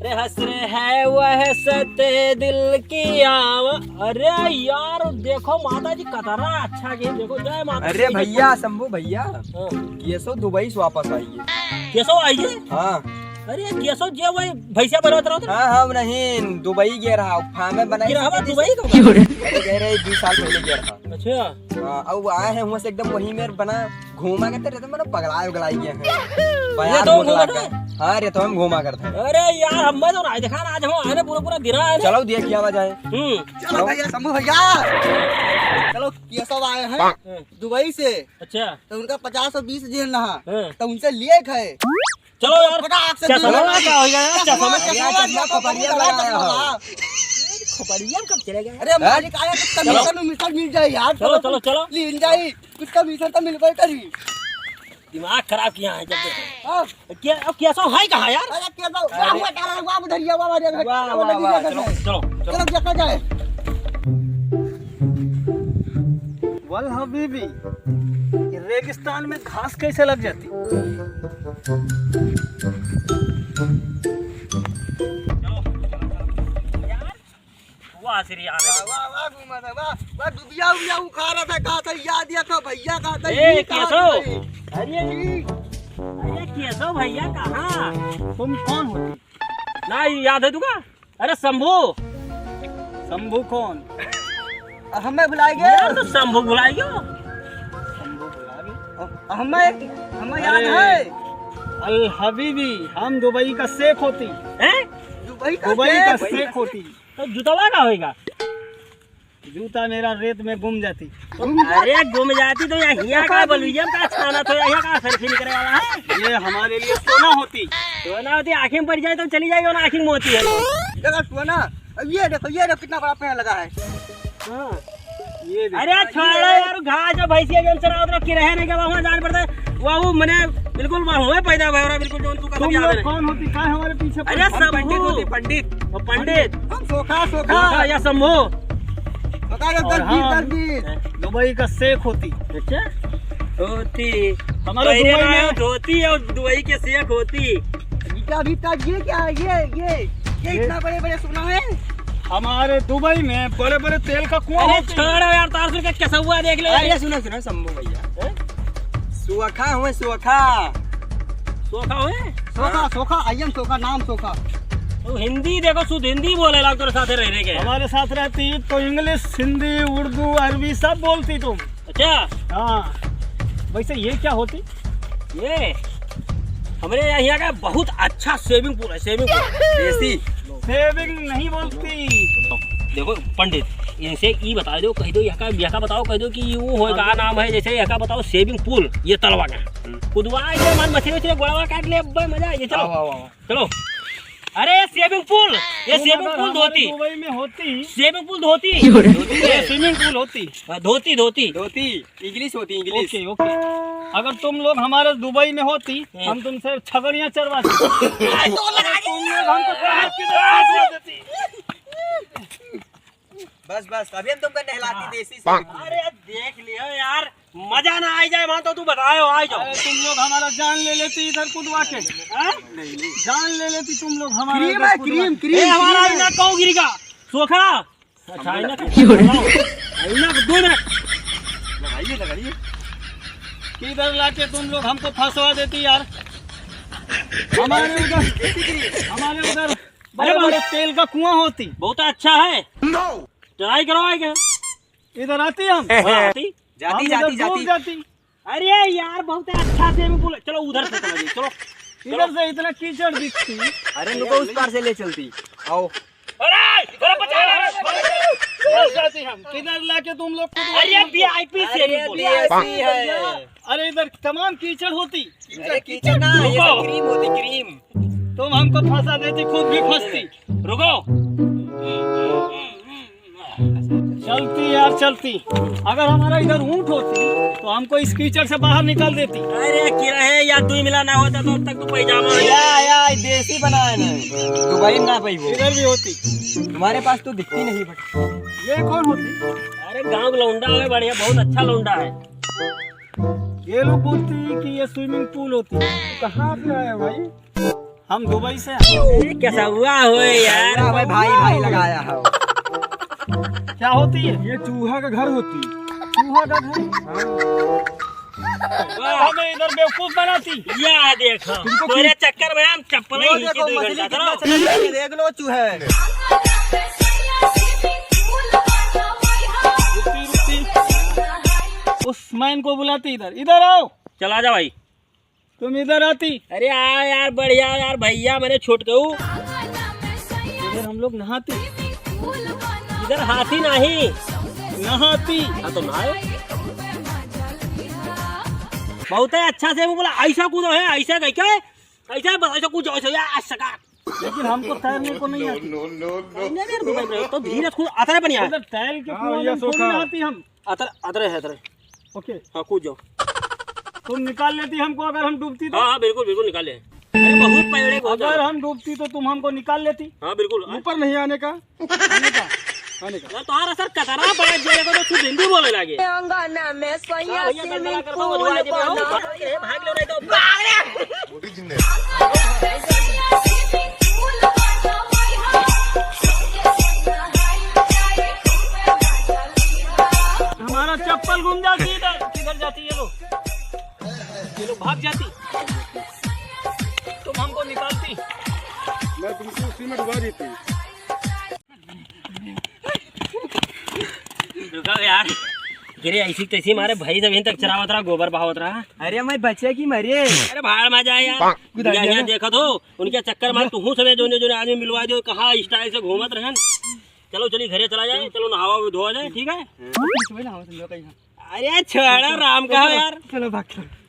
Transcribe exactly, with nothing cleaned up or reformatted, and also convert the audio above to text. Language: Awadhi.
अरे हंस रे है वह सत्य दिल की आवा। अरे यार, देखो माता जी कतरा अच्छा गीत, देखो, जय माता अरे दी। भैया, शंभू भैया, हाँ। केसो दुबई से वापस आई है। केसो आई है? हाँ। अरे केसो जे वही भैंसिया बनवत रहो तो? हाँ, हाँ, नहीं, दुबई गया रहा, फार्म में बनाई गिरा हवा थी। दुबई को? अरे गए रहे, दो साल पहले गया रहा। अच्छा। हाँ, अब आए हैं वहाँ से एकदम वही मेर बना घूमा करते रहते, मतलब पगलाए उगलाए गए हैं। ये बाजार तो में घूमा घूमा करते हैं। हाँ, रे तो हम घूमा करते हैं। अरे यार, हम तो राज दिखा, आज हम आए ना, पूरा पूरा गिरा है ना। चलो देखिए आवा जाए। हम्म। चलो भैया, शंभू भैया, चलो, केसो आए हैं हाँ। दुबई से। अच्छा। तो उनका पचास और बीस दिन रहा, हाँ। तो उनसे लिए खाए। चलो यार, फटाक से क्या बीस समझ में क्या हो गया यार? क्या चश्मा, समझ? चश्मा, चश्मा, चश्मा, खोपड़िया चश्मा, लगाया चश्मा, हो। हाँ। खोपड़िया में कब चले गए? अरे हाँ? मालिक आया तो चलो। कमीशन उमीशन मिल जाए यार। चलो, चलो, चलो। लीन जाए, कुछ कमीशन तो मिल पाए करी। दिमाग खराब किया है जब देखो। हाँ। क्या, अब केसो है कहाँ यार? अरे केसो, अरे। वाह, हुआ डाला, वाह, उधर ये, वाह, वाह, वाह, वाह, वाह, वाह, वाह, चलो, चलो, चलो। चलो, देखा जाए। वल हबीबी, ये रेगिस्तान में घास कैसे लग जाती? वाह, श्री आनंद। वाह, वाह, वाह, घूमा था, वाह, वाह, दुबिया उबिया उखाड़ा था, कहा था, याद या था, भैया कहा था, ए, ये कहा केसो। था, अरे, जी। अरे, केसो भैया, कहाँ? तुम कौन होती? ना, याद है तुका? अरे, शंभू। शंभू कौन? हमें भुलाए गए? यार, तो शंभू भुलाए गयो। शंभू भुला गए? हमें, हमें याद अरे, है। अल हबीबी, हम दुबई का शेख होती। हैं? दुबई का दुबई का शेख? शेख होती। तो जुतवा का होएगा? जूता मेरा रेत में गुम जाती। गुम जाती? अरे गुम जाती तो यहाँ, यहाँ का बलुइया में का छाना तो यहाँ का सेल्फी निकले वाला है? ये हमारे लिए सोना होती। सोना होती, आँखें में पड़ जाए तो चली जाएगी ना, आँखें में मोती है। देखो सोना, अब ये देखो, ये देखो कितना बड़ा पेड़ लगा है। हाँ। ये देखो। अरे छोड़ो यार, घास जो भैंसिया जौन चरावत रहो, किरहे नहीं के वहाँ जान पड़ता है। वह, वो मने बिल्कुल वह हुए पैदा भय रहा, बिल्कुल जौन तू तुम कभी याद लोग नहीं। कौन होती, काहे हमारे पीछे अरे पड़-, हम शंभू। पंडित होती, पंडित। वो पंडित। हम सोखा, सोखा। सोखा या शंभू। सोखा या और दर्जी, हम दर्जी। दुबई का शेख होती। अच्छा? होती। हमारे पहले दुबई ना में धोती और दुबई के शेख होती। इनका अभी तक ये क्या है? ये, ये, ये ये इतना बड़े बड़े सोना है? हमारे दुबई में बड़े बड़े तेल का कुआं अरे होते हैं। छोड़ो यार, तार सुन के कैसा हुआ देख ले। अरे सुनो, सुनो, शंभू भैया। हैं? सोखा हुए, सोखा। सोखा हुए? सोखा, हाँ। सोखा, I am सोखा, नाम सोखा। तू हिंदी देखो, शुद्ध हिंदी बोले लाग तोरे साथे रह, रह के। हमारे साथ रहती तो इंग्लिश, हिंदी, उर्दू, अरबी सब बोलती तुम। अच्छा। हाँ। वैसे ये क्या होती? ये हमरे यहाँ का बहुत अच्छा swimming pool है, swimming pool। देसी। Swimming नहीं बोलती। देखो पंडित, इनसे ई बता दो, कह दो, यहाँ का, यहाँ का बताओ, कह दो कि ये वो होए, का नाम है, जैसे यहाँ का बताओ, swimming pool, ये तलवा का। हम्म। कुदवा के मन मछली उछली गोड़वा काट ले, अब्बे मजा आ जाए, चलो। आओ, आओ, आओ। चलो। अरे ये swimming pool, ये तुम swimming अगर pool हमारे धोती। दुबई में होती, swimming pool धोती। क्यों रे? धोती ये है। Swimming pool होती। हाँ, धोती, धोती। धोती, इंग्लिश होती, इंग्लिश। OK, OK। अगर तुम लोग हमारे दुबई में होती, हम्म। हम तुमसे छगड़ियाँ चरवाते। अरे तुम लोग हमको कहाँ किधर फंसवा देती? बस, बस, अभी हम तुमको नहलाती हाँ। देसी से। अरे देख लियो यार, मजा ना आ जाए वहाँ तो तू बताओ, आ जाओ। अरे तुम लोग हमारा जान ले लेती इधर कूदवा के, हाँ? जान ले लेती तुम लोग हमारा क्रीम इधर है, कूदवा क्रीम, के। क्रीम, ए, हमारा क्रीम है। इधर कौ गिरी का? सोखा। अच्छा, इन्हें क्यों रे? इन्हें दो मिनट। लगाइए, लगाइए। किधर लाके तुम लोग हमको फंसवा देती यार? हमारे उधर, हमारे उधर बड़े अरे बड़े तेल का कुआं होती। बहुत अच्छा है। No। Try करो आए क्या? इधर आती हम। हाँ, आती। जाती, हम इधर जाती, डूब जाती। जाती। अरे यार, बहुत अच्छा swimming pool है। चलो उधर से चला जाए, चलो। इधर से इतना कीचड़ दिखती। अरे रुको, उस पार से ले चलती। आओ। अरे, अरे बचा ले, अरे, अरे, अरे, अरे, जाती हम। किधर लाके तुम लोग को अरे VIP swimming pool। VIP है। अरे इधर तमाम कीचड़ होती। अरे कीचड़ ना, ये रुको। सब क्रीम होती, क्रीम। तुम हमको फंसा देती, खुद भी फंसती। रुको। चलती यार, चलती। अगर हमारा इधर ऊंट होती, तो हमको इस कीचड़ से बाहर निकाल देती। अरे, किरहे या दुई मिला ना होता, तो अब तक तू पैजामा है। या, या, देसी बनाए ना। दुबई में ना पाई वो। इधर भी होती। तुम्हारे पास तो दिखती नहीं, but ये कौन होती? अरे, गांव लौंडा है, बढ़िया, बहुत अच्छा लौंडा है। ये लोग बोलती कि ये swimming pool होती है। कहाँ से आया भाई? हम दुबई से। ए, कैसा हुआ हो यार? कैसा हुआ भाई, भाई लगाया हो। क्या होती है? ये चूहा का घर होती। चूहा का घर? हाँ। वाह। हमें इधर बेवकूफ बनाती। या देखो, तुमको तेरे चक्कर में हम चप्पल ही वो खींची देखो, दो मछली घंटा कितना करो। चला रही है, देख लो चूहे। रुकती, रुकती। उस मैन को बुलाती इधर, इधर आओ। चला जा भाई। तुम इधर आती। अरे आ यार, बढ़िया यार, भैया मैंने छोट कहू। इधर हम लोग नहाती। इधर हाथी नहीं। नहाती। हाँ तो नहाओ। बहुत है, अच्छा से वो बोला, ऐसा कूदो है, ऐसा कह के, ऐसा बस, ऐसा कूदो, ऐसा यार, ऐसा का। लेकिन हमको तैरने को नहीं आती। नहीं, नहीं, नहीं, तो धीरे कूद, अतरे बनिया। इधर तैर के हाँ, कुआं भैया, में थोड़ी सोखा। नहाती हम। अतरे, अतरे है, अतरे। ओके। हाँ, कूद जाओ। तुम निकाल लेती हमको अगर हम डूबती तो? हाँ, हाँ, बिल्कुल, बिल्कुल निकाल ले। अरे, बहुत पहले, बहुत अगर ज्यादा। हम डूबती तो तुम हमको निकाल लेती? हाँ, बिल्कुल। ऊपर नहीं आने का? आने का? आने का? यार, तुम्हारा सर कतरा पड़ा, जेल को तो शुद्ध हिंदी बोले लागे। अंगना में सैया हाँ, भैया, swimming गलगला कर दो, pool वो जो आगे बनाओ। बना। भाग लो, नहीं तो भाग रे। हमारा चप्पल गुम जाती इधर, किधर जाती ये लोग? ये लोग भाग जाती, तुम हमको निकालती। मैं तुमको उसी में डुबा देती। रुको यार, गिरे ऐसी तैसी मारे भाई, जब यहीं तक चरावत रहा, गोबर बहावत रहा। अरे मैं बचे की मरे। अरे भाड़ में जाए यार। कुदाई यहाँ, यहाँ जाना। देखत हो, उनके चक्कर में तू हूँ सबे जोने जोने आदमी मिलवा दियो, कहाँ style से घूमत रहन। चलो चलिए घरे चला जाए, चलो नहावा धोआ जाए, ठीक है? सुबह नहावा समझो कहीं। अरे छोड़ो राम का चलो, यार। चलो भाग चलो।